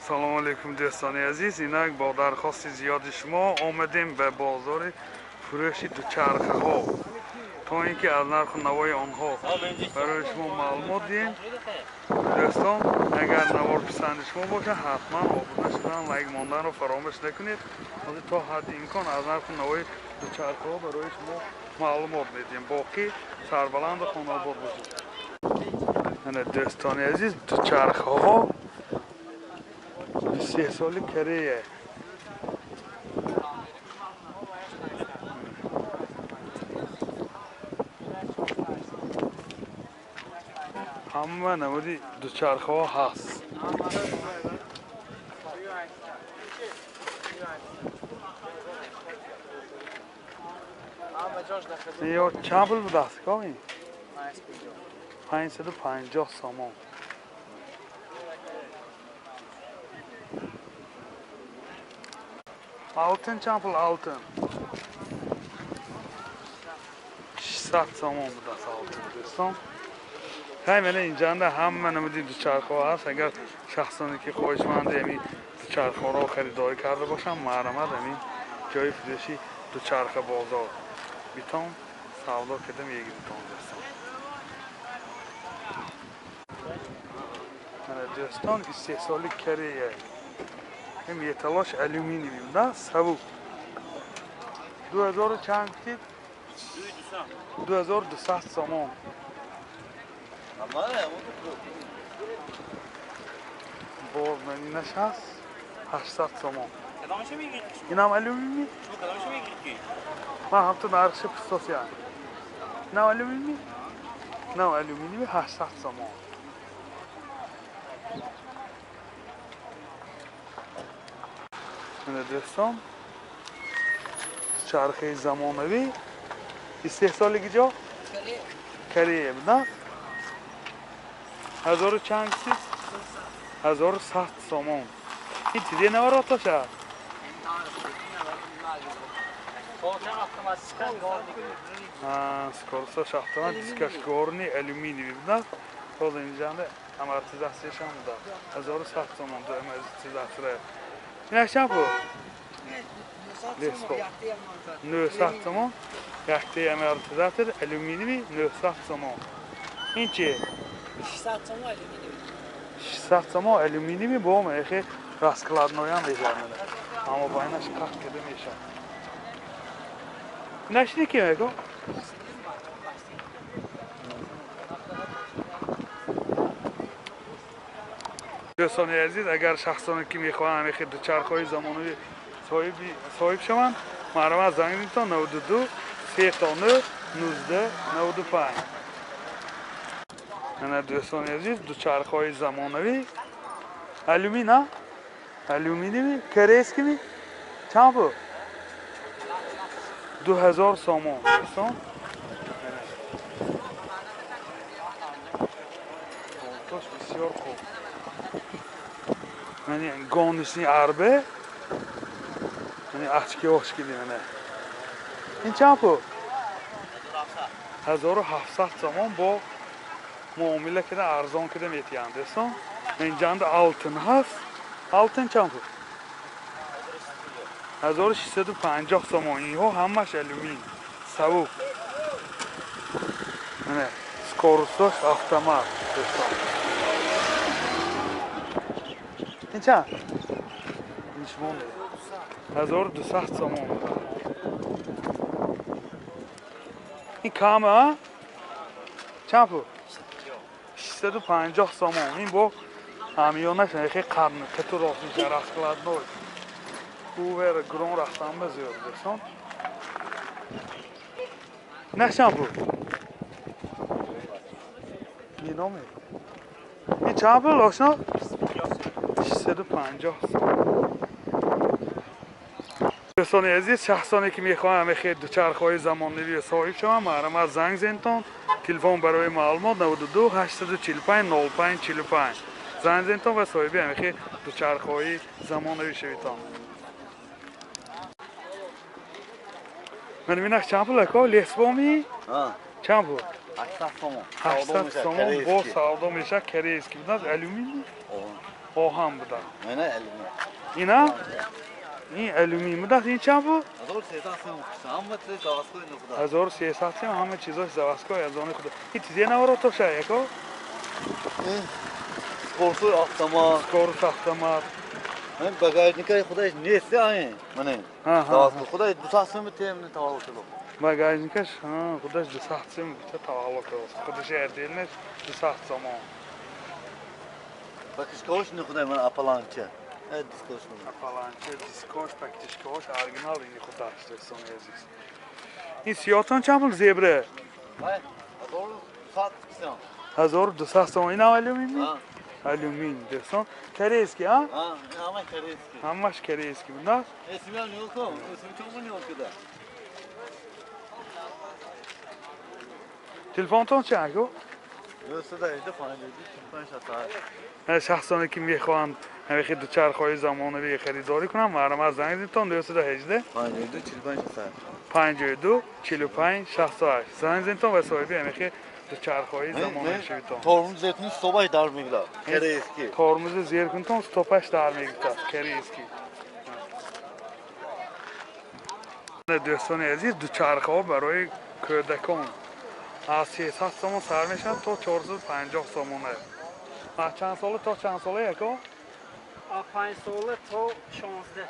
Салом алейкум дӯстони азиз, инак бо дархости зиёди шумо омадем ба бозори фурӯши дучархаҳо, то ин ки аз нарху навои онҳо барои шумо маълумот диҳем. Дӯстон, агар навор писанди шумо бошад, ҳатман обуна шудан, лайк монданро фаромӯш накунед. Ҳозир то ҳадди имкон аз нарху навои дучархаҳо барои шумо маълумот медиҳем. Боқӣ сарбаланду хонаобод бошед. Ана дӯстони азиз, дучархаҳо истеҳсоли Корея. Ҳама намуди дучархаҳо ҳаст. Ё чанд пул будааст ко ин? 550 сомон. Алтын чанд пул алтын? 600 сомон будааст алтын дӯстон. Ҳай мана инҷанда ҳама намуди дучархаҳо ҳаст. Агар шахсоне ки хоҳишманди ҳамин дучархаҳоро харидорӣ карда бошанд, марҳамат ҳамин ҷои фурӯши дучарха бозор битон савдо карда мегиритон дӯстон. Мана дӯстон, истеҳсоли Корея. Ин металлош алюминий да, сабук. 2000 чанд гуфтед? 2200 сомон. Боз манинаш ҳаст 800 сомон. Инам алюминий? Ман ҳамту нархши пистосиям. Инам алюминий? Инам алюминий 800 сомон. Мана дӯстон, чархаи замонавӣ истеҳсоли киҷо? Корея буда. Ҳазору чанд чиз? 1100 сомон. Ин чизе навороташа? Скоросташ автомат, дискаш горни, алюминиевый буда. Тоза инҷанда амортизатсияшам буда. 1100 сомон ду амортизатсия. Инак чанд пул? 900 сомон. Яктаи амортизатор алюминиевый 900 сомон. Ин чи? 600 сомон алюминиевый. 600 сомон алюминиевый бо мехе раскладноям мешавад. Аммо байнаш қат карда мешавад. Инаш ки мего? Дӯстони азиз, агар шахсоне ки мехоҳанд ҳамихе дучархаҳои замонавӣ соҳиб шаванд, марҳамат занг занитон 92 39 19 95. Ана дӯстони азиз, дучархаҳои замонавӣ алюмин, а? Алюминиевый, корейский. Чанд пул? 2000 сомон. Дӯстон, тош бисёр хуб. Мани гонишни арбе, мани очки ошки мана. Ин чанд пул? 1700 сомон бо муомила карда арзон карда метиҳанд дӯстон. Инҷанда алтын ҳаст. Алтын чанд пул? 1650 сомон. Инҳо ҳамаш алюмин, сабук. Мана скоросташ автомат дӯстон. Ин чанд? Ин шумо 1200 сомон. Ин кама, а? Чанд пул? 650 сомон. Ин бо ҳамёнаш хеле қарн қату рост мешавад, раскладной. Хувер грон рафтан ба зиёд дӯстон. Инаш чанд пул? Миноме. Ин чанд пул ошно? 650 сомон. Дӯстони азиз, шахсоне ки мехоҳанд ҳамихе дучархаҳои замонавӣ соҳиб шаванд, марҳамат занг занитон. Телефон барои маълумот 92 845 05 45. Занг занитон ва соҳиби ҳамихе дучархаҳои замонавӣ шавитон. Ман бинах чанд пул ако? Лесбоми? Чанд пул? 800 сомон. 800 сомон бо савдо мешавад, корейский будааст, алюминий. Оҳан буда. Ина? Ин алюминий буда. Ин чанд буд? 1300 сом, ҳама чизош заводской аз они худо. Ин чизе наворотоша яко? Скорсуй автомат. Скорс автомат. Багажникаи худаш нест, айн. Мана. Заводской худаш 200 сом темни таваллуд шуд. Багажникаш худаш 200 сом гуфта таваллуд шуд. Худаш отдельно 200 сом. Пакишкош не худай ман апаланча. Дискош. Апаланча, дискош, пакишкош, оригинал ини худаш дӯстони азиз. Ин сиётон чанд пул зебра? 1200 сом. Ин ҳам алюминий? Алюминий дӯстон. Корейский, а? Ҳамаш корейский. Ҳамаш корейский буда. Эсмиам нигоҳ кун, эсми чонго нигоҳ куда. Телефонтон чанд ку? 918 52 45 68. Шахсоне ки мехоҳанд ҳамихи дучархҳои замонавӣ харидорӣ кунанд, марҳамат занг зинтон 918 52 45 68. 52 45 68. Занг зинтон ва соҳиби ҳамихи дучархҳои замонавӣ шавитон. Тормоз зер кунӣ стопаш дар мегирад. Корейский. Тормози зер кунтон стопаш дар мегирад. Корейский. Дӯстони азиз, дучархаҳо барои кӯдакон аз 300 сомон сар мешавад то 450 сомона. Аз чанд сола то чанд сола яко? Аз 5 сола то 16.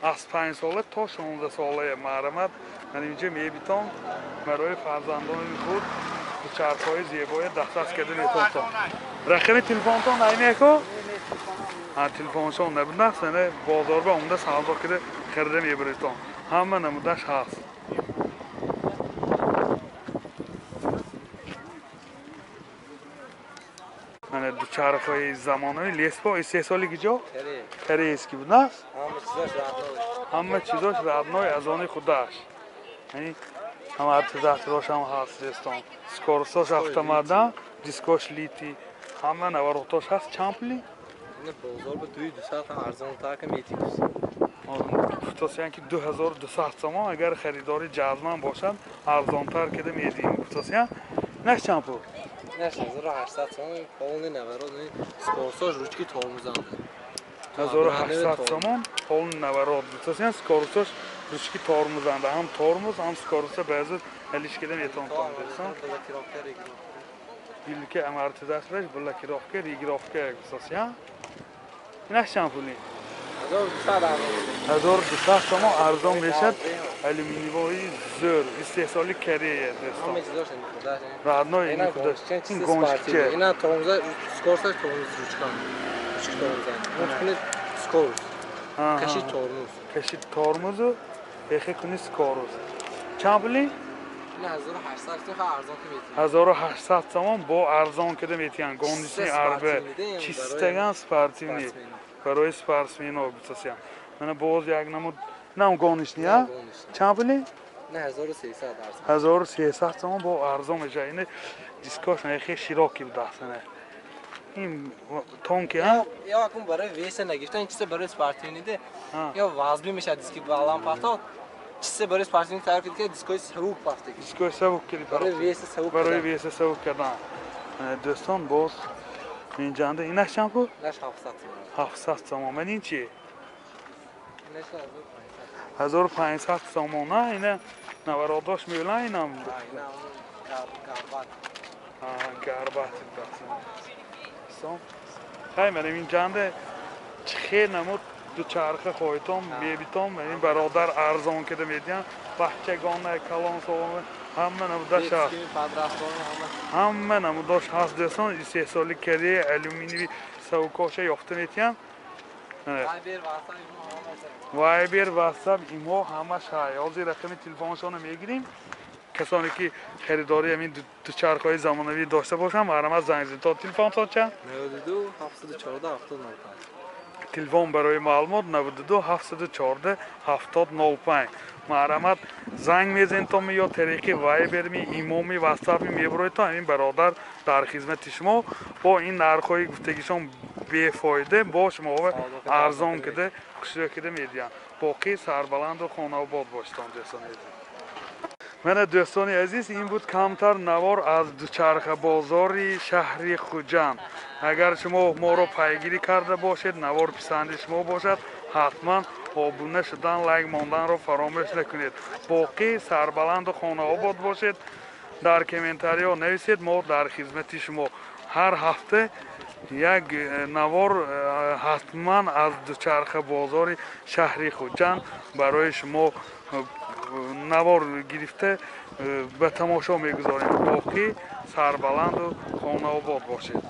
Аз 5 сола то 16 сола марҳамат. Ман инҷа мебитон барои фарзандони худ дучархаҳои зебои дастрас карда метавонтон. Рақами телефонтон найми яко? Телефоншон набудааст, яъне бозор ба омада савдо карда харида мебаритон. Ҳама намудаш ҳаст. Мана дучархаҳои замонавӣ леспо истеҳсоли киҷо? Корейский будааст. Ҳама чизош родной аз они худаш. Яъне ҳама артизаторошам ҳаст дӯстон. Скоростош автомата, дискош лити, ҳама наворотош ҳаст. Чанд пули? Бозор ба 2200 арзонтар ка метикус. Гуфтосиян ки 2200 сомон агар харидори ҷазман бошад арзонтар кида медиҳем. Гуфтосиян наш чанд пул? Наш 1800 сомон полный наворот, скоросташ ручки тормозанда. 1800 сомон полный наворот. Гуфтосиян скоросташ ручки тормозанда. Ҳам тормоз, ҳам скороста баъзе алиш кида метавонтон дӯстон. Вилка амортизатораш, блокировка, регировка гуфтосиян. Инаш чанд пули? 1200 сомон арзон мешавад. Алюминиевои зӯр, истеҳсоли Корея дӯстон. Родной ини худаш. Ин гонщикча. Ина тормоза, скоросташ тормоз ручка. Ручки тормоза. Куни скорост. Каши тормоз. Каши тормозу, бехе куни скорост. Чанд пули? 1800 сомон бо арзон кида метиҳанд. Гоночный арба. Чистаган спортивный. Барои спортсмено гуфтасиям. Мана боз як намуд нам гоночный, а? Чанд пули? 1300 сомон бо арзон мешавад. Ин дискош хеле широкий будааст. Ин тонкий, а? Ё акун барои веса нагирифтан, ин чизе барои спортивный де. Ё вазби мешавад диски баланд партов. Чизе барои спортивный тараф ки дискои сабук партов. Дискои сабук ки барои веса сабук. Барои веса сабук кардан. Дӯстон боз инҷанда инаш чанд пул? Инаш 700 сомон. 700 сомон. Ман ин чи? Инаш 1500 сомон. Ина наворотош меёлан инам. Гарбат. Гарбат. Хай ман инҷанда чӣ хел намуд дучарха хоҳитон мебитон. Ин бародар арзон кида медиҳанд. Бачагона, калонсолона ҳама намудаш ҳаст. Ҳама намудаш ҳаст дӯстон. Истеҳсоли Корея алюминиеви савукоша ёфта метиҳанд. Вайбер, ватсап, имо ҳамаш ҳаст. Ҳозир рақами телефоншонро мегирем. Касоне ки харидори ҳамин дучархаҳои замонавӣ дошта бошанд, марҳамат занг занед. То телефонтон чанд? 92 714 70 05. Телефон барои маълумот 92 714 70 05. Марҳамат занг мезанедтон ё тариқи вайберми, имоми, ватсапми мебуроедтон. Ҳамин бародар дар хизмати шумо бо ин нархҳои гуфтагишон бефоида бо шумо арзон кида хушрӯ кида медиҳанд. Боқӣ сарбаланду хонаобод бошедон дӯстони азиз. Мана, дӯстони азиз, ин буд камтар навор аз дучархабозори шаҳри Хуҷанд. Агар шумо моро пайгирӣ карда бошед, навор писанди шумо бошад, ҳатман обуна шудан, лайк монданро фаромӯш накунед. Боқӣ сарбаланду хонаобод бошед. Дар комментариҳо нависед, мо дар хизмати шумо. Ҳар ҳафта як навор ҳатман аз дучархабозори шаҳри Хуҷанд барои шумо навор гирифта ба тамошо мегузорем. Боқӣ сарбаланду хонаобод бошед.